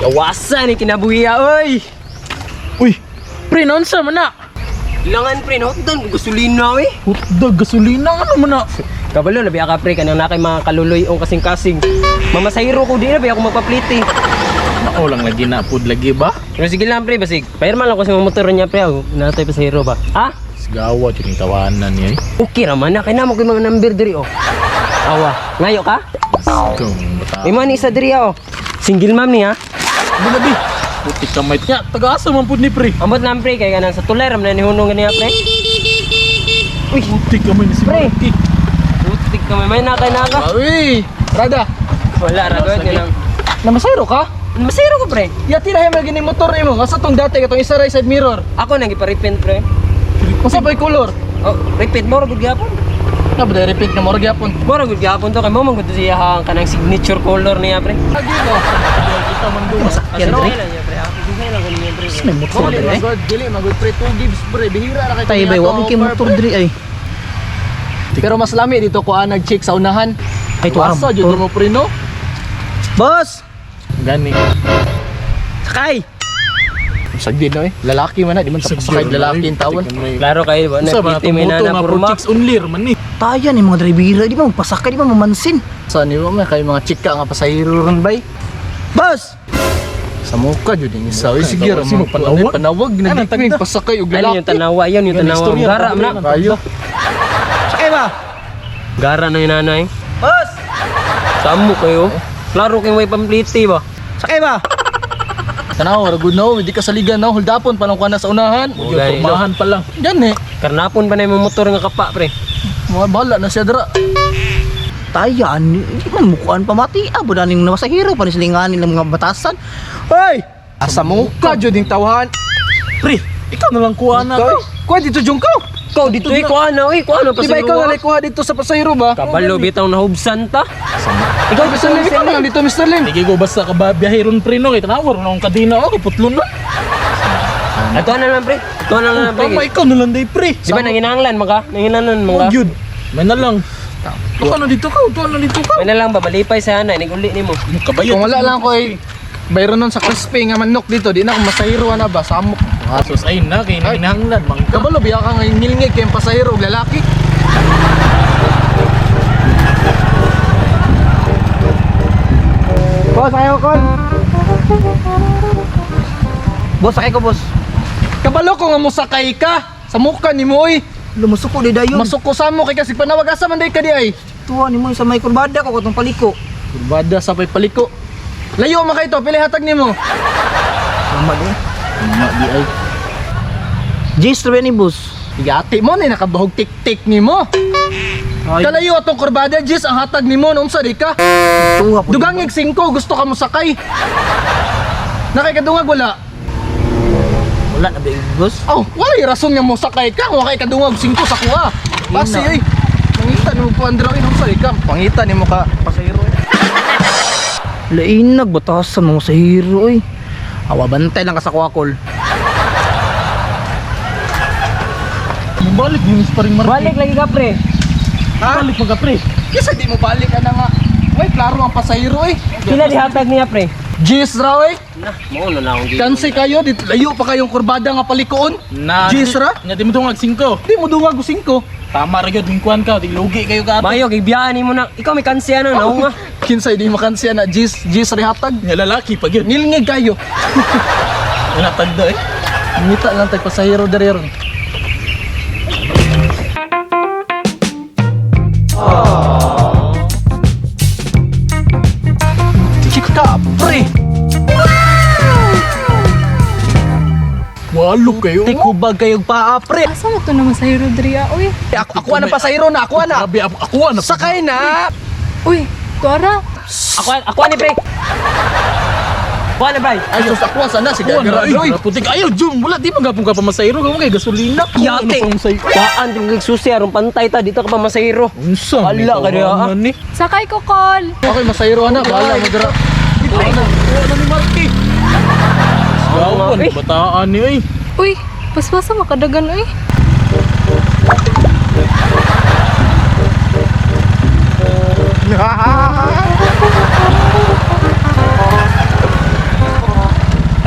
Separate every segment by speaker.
Speaker 1: Gawasan ni kinabuhiya, oy!
Speaker 2: Uy, pre, naunsa man na?
Speaker 1: Langan pre, no? Hotdog, gasolina, oy!
Speaker 2: Hotdog, gasolina, ano man na?
Speaker 1: Kabalo, labi ka pre, kanang na kay mga kaluloy ang kasing-kasing. Mamasayro ko di na, ako magpapliti.
Speaker 2: Ako lang lagi na, pud lagi ba?
Speaker 1: Pero sige lang pre, basig. Pairma lang ko sa mga motor niya pre, oh. Natay pasahero ba? Ha?
Speaker 2: Sigawa, yun yung tawanan niya eh.
Speaker 1: Okay raman na, kay namo ko'y mga number diri oh. Awa, ngayo ka?
Speaker 2: Ikaw, bata.
Speaker 1: May mga isa diri oh. Single ma'am niya.
Speaker 2: Ano labi? Putik kamay niya, taga-asa man pud ni pre.
Speaker 1: Ambot lang pre, kay kanang sa tulay ram na nihunong ganiya pre. Uy,
Speaker 2: Putik kamay ni si
Speaker 1: Pre.
Speaker 2: Marky.
Speaker 1: putik ka may nakay naka.
Speaker 3: Uy, Rada,
Speaker 1: Wala ra gud nilang.
Speaker 3: namasayro ka?
Speaker 1: Masayro ko pre.
Speaker 3: Yati na himay gini motor nimo. Asa tong dati katong isa ra side mirror.
Speaker 1: Ako nang ipa-repaint pre.
Speaker 3: Unsa pa'y color?
Speaker 1: Oh, repaint mo ra gud gyapon.
Speaker 3: Na ba repaint nga moro gyapon.
Speaker 1: Mo ra gud gyapon to kay mo man gud siya ang kanang signature color niya pre.
Speaker 3: Lagi ko.
Speaker 2: Kita man doon.
Speaker 1: Masakyan pre. Pre.
Speaker 4: May motor
Speaker 3: Dili
Speaker 4: diri eh.
Speaker 3: magod, dili magod pre, two gives pre. Bihira ra kay
Speaker 4: Tay bay, wa kay motor diri ay.
Speaker 3: Pero mas lami dito ko ah, nag-check sa unahan.
Speaker 4: Ay, tuwa
Speaker 3: Asa jud mo pre no?
Speaker 4: Boss!
Speaker 2: Gani.
Speaker 4: Sakay!
Speaker 3: Sagdi no eh. Lalaki man na, di man tapos sakay lalaki in tawon.
Speaker 1: Klaro kayo ba?
Speaker 2: Unsa ba
Speaker 1: Nagpiti may
Speaker 2: na
Speaker 1: nana
Speaker 2: nga
Speaker 1: purma.
Speaker 2: chicks only man ni.
Speaker 4: Tayan ni mga drivera, di ba magpasakay, di ba mamansin?
Speaker 3: Sa ni mo man kay mga chika nga pasahero ron bay.
Speaker 4: Boss!
Speaker 3: Sa muka jud ning isa. Uy sige ra
Speaker 2: Sino
Speaker 3: mo
Speaker 2: panawag?
Speaker 3: Panawag
Speaker 2: Ano,
Speaker 3: nagdikming pasakay og
Speaker 1: Ano yung
Speaker 3: lalaki.
Speaker 1: tanawa yun, yung
Speaker 2: Yan,
Speaker 1: tanawa.
Speaker 2: istorya,
Speaker 1: Gara man na.
Speaker 3: Kayo.
Speaker 4: Sakay ba?
Speaker 1: Gara na yung nanay.
Speaker 4: Boss!
Speaker 1: Samo kayo. Klaro kayong way pampliti ba?
Speaker 4: Sakay ba?
Speaker 3: Tanaw, ra good no, hindi ka saligan no, holdapon pa lang kuha na sa unahan.
Speaker 1: Oh, gani.
Speaker 2: Pormahan pa lang.
Speaker 3: Yan eh.
Speaker 1: Karnapon pa na yung motor nga kapa pre.
Speaker 3: Mga bahala na siya dra.
Speaker 4: Tayan, di man mukuan pamati. Ah, budaning namasahiro pa ni silinganin ng mga batasan. Hoy!
Speaker 3: Asa muka jud ning tawhan.
Speaker 2: Pre, ikaw na lang kuha na
Speaker 3: Ikaw, kuha dito jung ka.
Speaker 1: Ikaw dito eh, kuha na eh, kuha na
Speaker 3: Di ba ikaw na kuha dito sa pasahero ba?
Speaker 1: Kabalo bitaw na hubsan ta.
Speaker 3: Ikaw Mr. Lim, ikaw na lang dito Mr. Lim.
Speaker 2: Sige ko basta ka ba biyaheron pre no kay tanawar na akong kadena ako putlon na.
Speaker 1: Ito na lang pre. Ito na lang pre.
Speaker 2: Tama ikaw na lang day pre.
Speaker 1: Di ba nanginanglan mga? Nanginanglan mga?
Speaker 2: Gyud. May na lang. Tuwa na dito ka, tuwa na dito ka.
Speaker 1: May na lang ba malipay sa ana nig uli nimo.
Speaker 2: Kabayo.
Speaker 3: Kung wala lang ko ay bayron nun sa crispy nga manok dito, di na ako masahero na ba samok.
Speaker 2: Sus ay na kay nanginahanglan man ka.
Speaker 3: Kabalo biya ka nga ngilngig kay pasahero og lalaki.
Speaker 4: Boss, ayaw ko. Boss, sakay ko, boss.
Speaker 3: Kabalo ko nga mosakay ka. Sa muka ni mo oy.
Speaker 4: Lumusuko di dayon.
Speaker 3: Masuko sa mo kay kasi panawag asa man day ka di ay.
Speaker 4: Tuwa ni mo sa may kurbada ko katong paliko.
Speaker 3: Kurbada sa pay paliko. Layo man kay to, pili hatag nimo.
Speaker 4: Mama di.
Speaker 3: Mama di ay.
Speaker 4: Jis, ni boss.
Speaker 3: Igati mo ni nakabahog tik-tik nimo.
Speaker 4: Ay.
Speaker 3: Kalayo atong kurbada Jis ang hatag nimo no unsa di ka?
Speaker 4: Tuwa po.
Speaker 3: Dugang 5 gusto ka mosakay. Nakay kadungag wala.
Speaker 4: Wala na ba yung boss?
Speaker 3: Oh, wala yung rason nga mosakay ka kung kay kadungag 5 sa kuha. Basi
Speaker 4: Ina.
Speaker 3: oy. Pangita nimo po Andro unsa di ka? Pangita nimo ka pasahero. eh.
Speaker 4: Lainag, batasan mga sa hero oy. Awa, bantay lang ka sa kuwakol.
Speaker 2: Balik yun pa rin Marky.
Speaker 1: Balik lagi ka pre.
Speaker 3: Ha?
Speaker 2: Balik man ka pre.
Speaker 3: Kisa di mo balik ana nga. Way klaro ang pasahero eh.
Speaker 1: Pila dihatag niya pre?
Speaker 3: Jis ra oy.
Speaker 1: Na, mao na na akong gi.
Speaker 3: Kansi kayo dito layo pa kayong kurbada nga palikoon.
Speaker 2: Na.
Speaker 3: Jis ra?
Speaker 2: Nya di mo dungag 5.
Speaker 3: Di mo dungag og 5.
Speaker 2: Tama ra gyud mingkuan ka, di lugi kayo ka.
Speaker 1: Mayo kay biyaan nimo na. Ikaw may kansiya na naong nga.
Speaker 3: Kinsay di makansiya na Jis Jis ra hatag.
Speaker 2: Nya lalaki pa gyud.
Speaker 3: Ngilngig kayo.
Speaker 2: Wala tagda eh.
Speaker 3: Ngita lang tag pasahero diri ron. Chika, pre.
Speaker 2: Walo kayo.
Speaker 4: Tikubag kayong paa, pre.
Speaker 5: Asa mo to naman sa Rodria? Uy,
Speaker 3: Ako, ako na pasahero na, ako na.
Speaker 2: Grabe ako ako na.
Speaker 3: Sakay na.
Speaker 5: uy, tuara.
Speaker 1: Ako ako ni pre. Kuha na pre.
Speaker 3: Ay, sus, ako sana sige.
Speaker 2: Kuha na,
Speaker 3: Grabe,
Speaker 2: ay, putik. Ayaw, Jum. Wala, di man gapong ka pa masayro. Gawin kay gasolina.
Speaker 1: Yate.
Speaker 2: Ano pang sayo?
Speaker 1: Daan di susi aron pantay ta dito ka pa masayro.
Speaker 2: Unsa?
Speaker 1: Wala ka diha, ah.
Speaker 2: Ni.
Speaker 5: Sakay ko, call.
Speaker 3: Okay, masahero na. Bahala mo dira.
Speaker 2: Kuha na ni Marky. Gawan,
Speaker 1: Eh.
Speaker 2: bataan ni ay.
Speaker 5: Uy, paswasa makadagan, uy.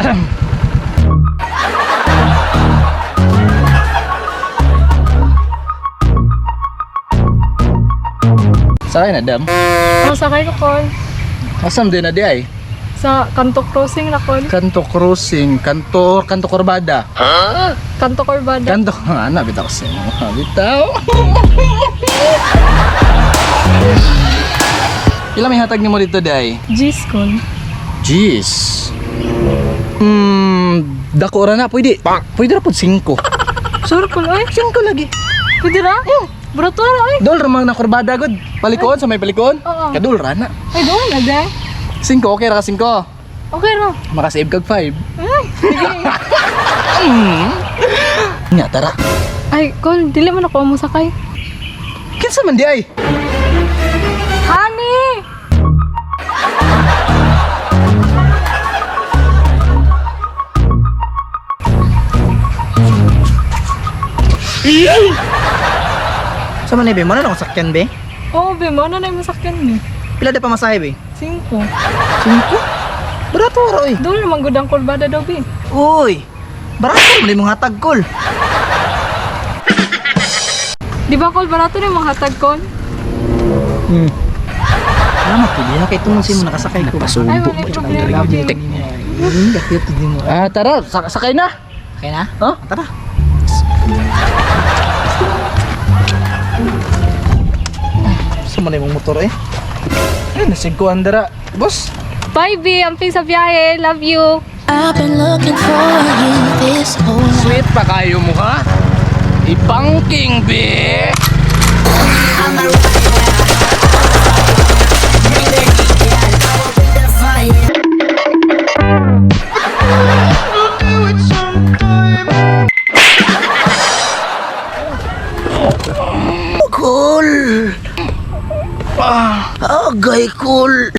Speaker 3: Sakay na, dam.
Speaker 5: Oh, sakay ko, Kol.
Speaker 3: Asam din na di ay?
Speaker 5: Sa Kanto Crossing na, Kol.
Speaker 3: Kanto Crossing, Kanto, Kanto Corbada.
Speaker 5: Kanto Corbada.
Speaker 3: Kanto, ana bitaw sa imo. Bitaw. Pila may hatag nimo dito, day?
Speaker 5: G's, Kol.
Speaker 3: Jeez. Dako ra na pwede. Pwede ra pud 5.
Speaker 5: Sure, Kol, oy.
Speaker 3: 5 lagi.
Speaker 5: Pwede ra? Barato ra, oy.
Speaker 3: Dol ra man na kurbada gud. Palikoon sa may palikoon.
Speaker 5: Oo.
Speaker 3: Kadul ra na.
Speaker 5: Ay, doon na, day.
Speaker 3: 5 okay ra ka 5.
Speaker 5: Okay ra.
Speaker 3: Makasave kag 5.
Speaker 5: Ay, sige.
Speaker 3: Nya tara.
Speaker 5: Ay, Kol, dili man ako mo sakay.
Speaker 3: Kinsa man di ay?
Speaker 5: Honey!
Speaker 4: Sa man eh, be, mo na akong sakyan be.
Speaker 5: Oo, be, mo na na yung masakyan ni.
Speaker 4: Pila da pamasahe be?
Speaker 5: 5.
Speaker 4: Cinco? Barato ra oy.
Speaker 5: Doon naman gud ang Corbada daw, be.
Speaker 4: Uy. Barato man imong hatag kol.
Speaker 5: Di ba, Kol, barato na yung mga hatag, Kol?
Speaker 4: Salamat pud ha kay tungod sa imo nakasakay ko.
Speaker 5: Ay, wala problema.
Speaker 4: Cute din mo.
Speaker 3: Ah, tara, sakay na.
Speaker 4: Okay na?
Speaker 3: Huh?
Speaker 4: Tara.
Speaker 3: Sa man imong motor eh. Ay, nasig ko andara. Boss,
Speaker 5: Bye, be. Amping sa biyahe. Love you.
Speaker 6: I've been looking for you this whole life.
Speaker 3: sweet pa kayo mo ha? Ipangking, be!
Speaker 4: Cool. Agay cool.